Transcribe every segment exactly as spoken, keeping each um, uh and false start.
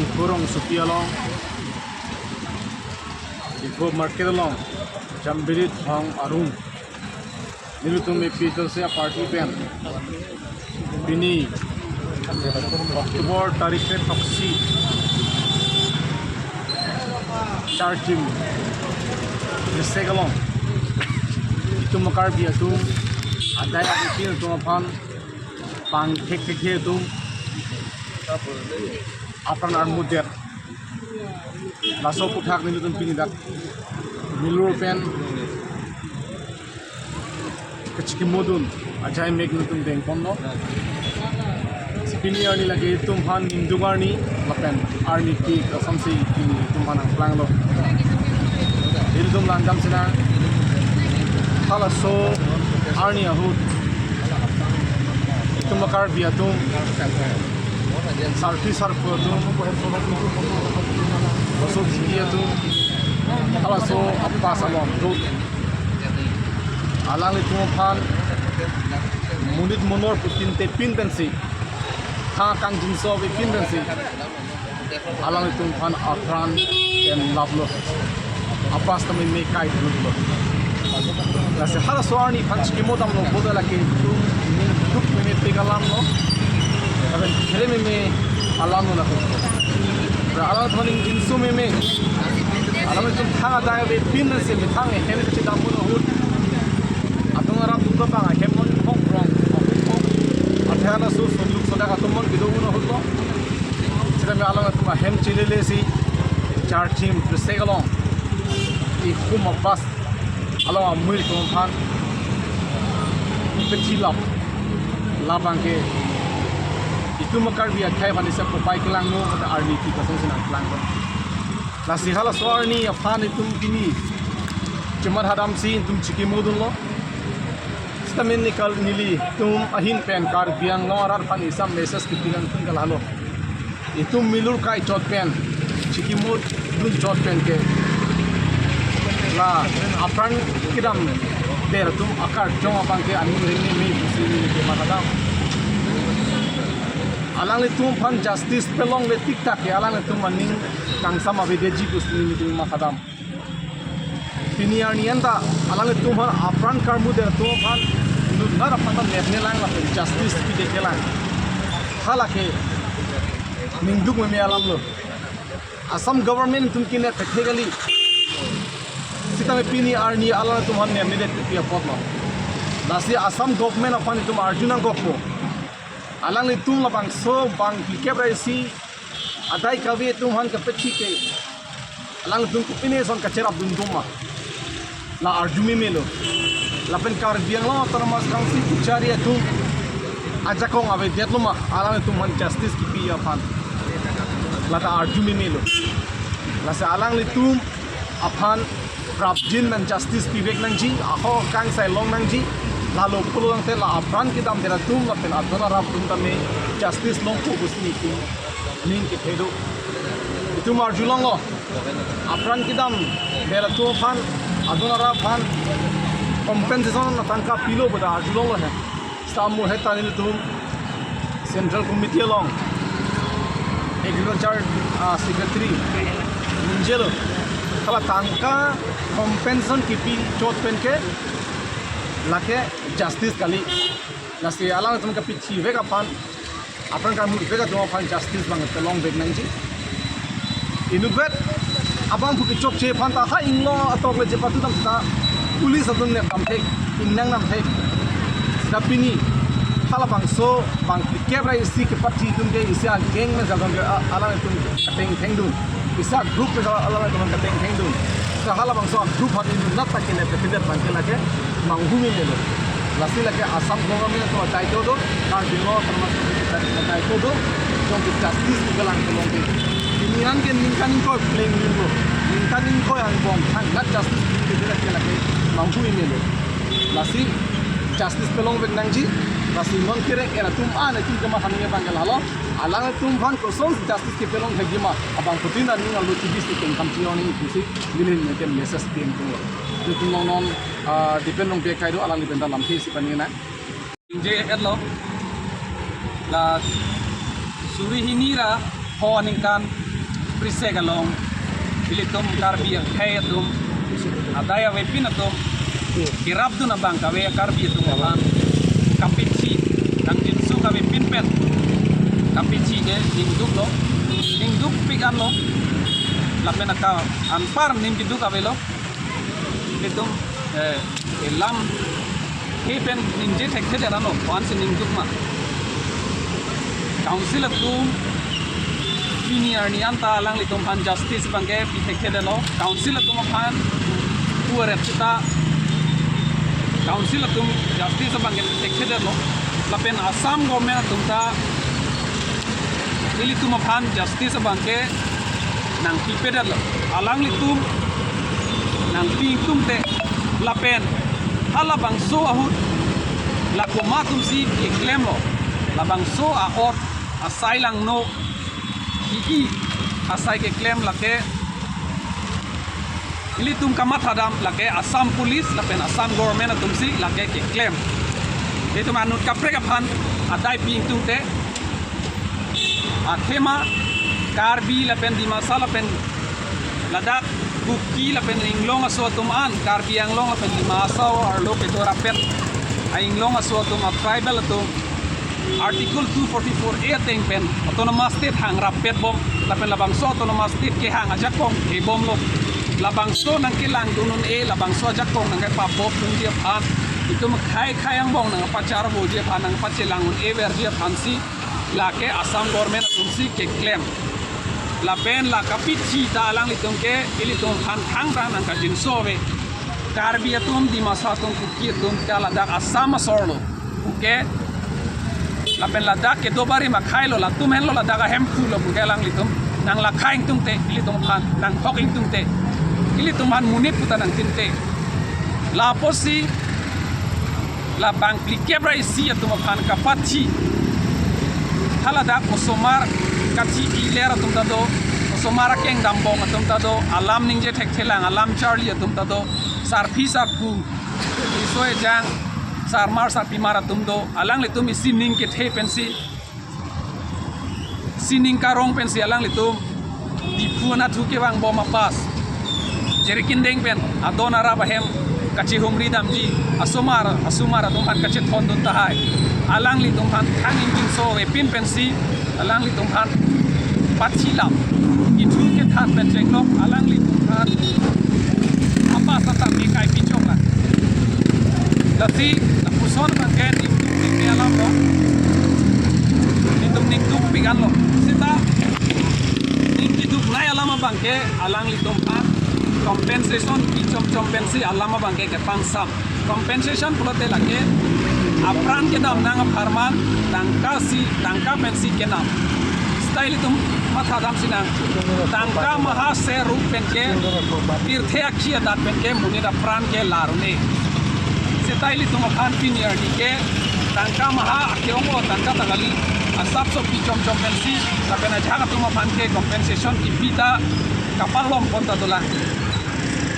Diphu rongsopi along, Diphu market along, Jambirit Hong Arung, nelitum A P H L C a-party pen pini October tarik kre-throksi, Charchim District along, itum Karbi atum adai abikin atum aphan pangthek thekthe atum apran armudet, laso aputhak nelitum pini dak milur pen kachikimodun ajai mek nelitum dengponlo. Pini arni lake itum aphan ningduk arni lapen arni ke kosonsi pini itum aphan nangplanglo, ilitum langdam sinang. Halaso arni ahut itum Karbi atum, sarpi sarpo atum, bosok jiki atum, halaso apas along dot alanglitum aphan monit monor pu tinte pin pensi, ha kangjinso ave pin pensi, alanglitum aphan apran pen laplo, apas tame me kai dulutlo. Lasi halaso arni aphan chikimodamlo, boda lake itum ningduk meme pek alamlo, lapen khere meme alamlo lake. Ra alanglitum aphan ingjinso meme, alanglitum thang adai ave pin pensi methang ahem chedam ahut, adon arap dun abang ahem mon hong prong, athe halaso sunduk sodak atum mon kedo un ahutlo. Sitame alanglitum ahem chelele si Charchim District along ikum apas along amui atum aphan pethi lap, labang ke itum Karbi akhei aphan isi kopai kelangno, mate arni ke kosonsi nangplanglo. Lasi halaso arni aphan itum pini chemat hadam si itum chikimodunlo. Sitame neli kal nelitum ahin pen Karbi Anglong arat aphan isi a-message kepi nangkun ke lahelo. Itum milur kai chot pen, chikimodun chot pen ke, la apran kedamver atum akarjong abang ke aning ring ni mi pusi neli kemat hadam. Alanglitum aphan justice pelongle tiktak ke alanglitum aning kangsam avedetji pusi neli kemat hadam. Pini arni anta alanglitum aphan apran karmudet atum aphan nunat aphan ta nepne lang lapen justice pide kelang. Halake ningduk meme alamlo. Assam government atum kenep thekthe kali. Sitame pini arni alanglitum aphan nepnedet pi apotlo. Lasi Assam government aphan itum arju nangkokpo. Alanglitum labangso bang phlikep ra isi adai kave atum aphan kapethi ke alangtum kopine ason kacherap dun doma, la arju memelo. Lapen Karbi Anglong Autonomous Council kachari atum ajakong avedet loma alangtum aphan justice kipi aphan, la ta arju memelo. Lasi alanglitum aphan prapjin pen justice pivek nangji, ahok kangsai long nangji, lalo pulo tangte la apran kedamver atum lapen adon arap atum tame justice longpo pusi nelitum ning kethe do. Itum arjulonglo, apran kedamver atum aphan, adon arap aphan compensation atangka pilo pu ta arjulonglo he. Samu heta nelitum Central Committee along Agriculture, ah, Secretary ningje lo. Hala tangka compensation kipi chot pen ke lake justice kali. Lasi alangtum kapethivek aphan, apran karmuvek atum aphan justice bang pelongvek nangji. Inutvet abangphu kechokche aphan ta ha ingno atok le chepathu dam ta police atum nepdam thek, ingnang dam thek. Sita pini halabangso bang phlikep ra isi kepathi atum ke isi a-gang mesa atum ke a-, alangtum kateng thengdun. Isi a-group mesa alangtum kateng thengdun. Sita halabangso a-group aphan inut nat ta kenep thekthe abang ke lake manghu memelo. Lasi lake Assam government atum adai kedo, Karbi Anglong Autonomous Council adai kedo, jongsi justice kelang kelongke. Pini an ke ningkan ingkoi pleng limbo, ningkan ingkoi angbong thangnat justice kelang ke lake manghu memelo. Lasi justice pelongvek nangji, lasi non kereng-er atum an itum kematha nangji abang ke lahelo, alangtum aphan koson justice kepelong thekji ma, abangphutin aning alo chibis ti kengkam chiyoni pusi neli nelitum message pi nangkoklo. Nelitum along non, ah, Dipen Rongpi akhei do, alangli pen ta lamthe isi paningje nang. Ningje etlo. La suri hini ra pho aningkan Risek along, ilitum Karbi akhei atum, adai avepin atum, kerapdun abang kave Karbi atum aphan kapithi, kangjinso kavepin pen kapithi ke ningduklo, ningdukpik anlo, lapen aka anpar ning keduk avelo. Ilitum, eh, elam he pen ningje thekthedet anlo, ko-ansi ningduk ma. Council atum pini arni anta alanglitum aphan justice abang ke pi thekthedetlo. Council atum aphan puaret sita Council atum justice abang ke pi thekthedetlo. Lapen Assam government atum ta ilitum aphan justice abang ke nangpipedetlo. Alanglitum nangpi ingtungte lapen halabangso ahut la komat atumsi keklemlo. Labangso a-ot asai langno, ki-i asai keklem lake ilitum kamathadam, lake Assam Police lapen Assam government atumsi lake keklem. Ilitum anut kaprek aphan adai pi ingtungte, athema Karbi lapen Dimasa lapen ladak Kuki lapen Inglong aso atum an, Karbi Anglong lapen Dima Hasao arlo kedo rapet a-Inglong aso atum, a-tribal atum, Article two forty-four A ateng pen Autonomous State hang rapet bom, lapen labangso Autonomous State kehang ajakong kebomlo. Labangso nangkelangdun un-e, labangso ajakong nangkepabopdunji aphan, itum khei khei angbong nangpacharvoji aphan, nangpachelang un-e verji aphansi lake Assam government atumsi keklem. Lapen la kapithi ta alanglitum ke ilitum aphan thangta nangkajinso ave. Karbi atum, Dimasa atum, Kuki atum ta ladak Assam asorlo puke, lapen ladak kedo barim akhailo, latum henlo ladak ahemphulo puke alanglitum nanglakha ingtungte, ilitum aphan nanghok ingtungte, ilitum aphan monit puta nangtinte. Lapusi labang phlikep ra isi atum aphan kapathi, haladak osomar kathi iler atum ta do, osomar akeng dambong atum ta do, alam ningje thekthelang, alam charli atum ta do, sarpi sarpo, riso ejang, sarmar sarpimar atum do, alanglitum isi ning kethe pensi, sining karong pensi alanglitum Diphu anatthu kevang bom a-bus, Jirikindeng pen adon arap ahem kachihumri damji, asomar asomar atum aphan kachethondun tahai, alanglitum aphan thang ingjinso avepin pensi alanglitum aphan pathilap, ithu kethan pen chenglok alanglitum aphan a-bus atame kai pichok la. Lasi lapuson abang ke ningdukpik alamlo, ningduk ningdukpik anlo. Seta ning keduknei alam abang ke alanglitum aphan compensation pi chomchom pensi alam abang ke kepangsam. Compensation pulote lake apran kedam nang apharman tangka si, tangka pensi kenam. Seta ilitum mathadam sinang, tangka maha se rup pen ke, pirthe akhi adat pen ke monit apran ke lar un-e. Seta ilitum aphan pini arni ke tangka maha ake-ong-o tangka ta kali, asapso pi chomchom pensi lapen ajahak atum aphan ke compensation kipi ta kapalom pon ta dolang.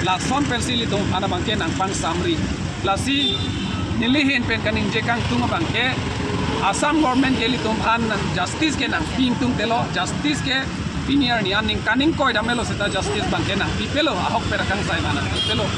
Lason pensi ilitum aphan abang ke nangpangsamri. Lasi neli ahin pen kaningje kangtung abang ke Assam government ke ilitum aphan justice ke nangpi ingtungtelo, justice ke pini arni an ningkan ingkoi dam-elo seta justice abang ke nangpipelo, ahokpet akangsai aphan nangpipelo.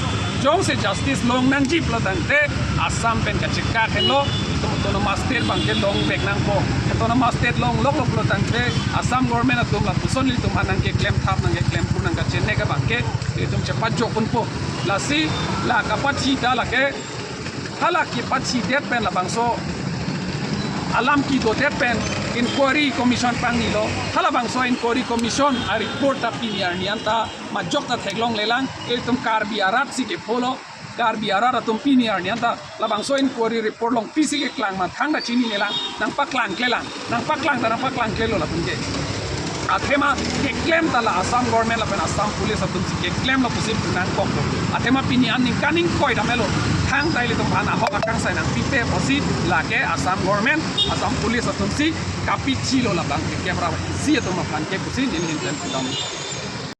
Jongsi justice long nangji pulo tangte Assam pen kachekak henlo, itum Autonomous State abang ke long vek nangpo. Autonomous State longloklo pulo tangte Assam government atum lapuson ilitum aphan nangkeklem thap, nangkeklem pur, nangkachenek abang ke itum chepajok unpo. Lasi la kapathi ta lake, hala kepathidet pen labangso alam kedodet pen inquiry commission pangnilo. Halabangso inquiry commission a-report ta pini arni anta majok ta theklonglelang. Itum Karbi arat si kepholo, Karbi arat atum pini arni anta labangso inquiry report along pisi keklang ma thangta chininelang, nangpaklangklelang, nangpaklang ta nangpaklangklelo latum ke. Athema keklem ta la Assam government lapen Assam police atumsi keklemlo pusi nangkoklo. Athema pini an ningkan ingkoi dam-elo, thangta ilitum aphan ahok akangsai nangpipe pusi lake Assam government, Assam police atumsi kapithilo labang ke kepra si atum aphan ke pusi neli ahin pen pudam.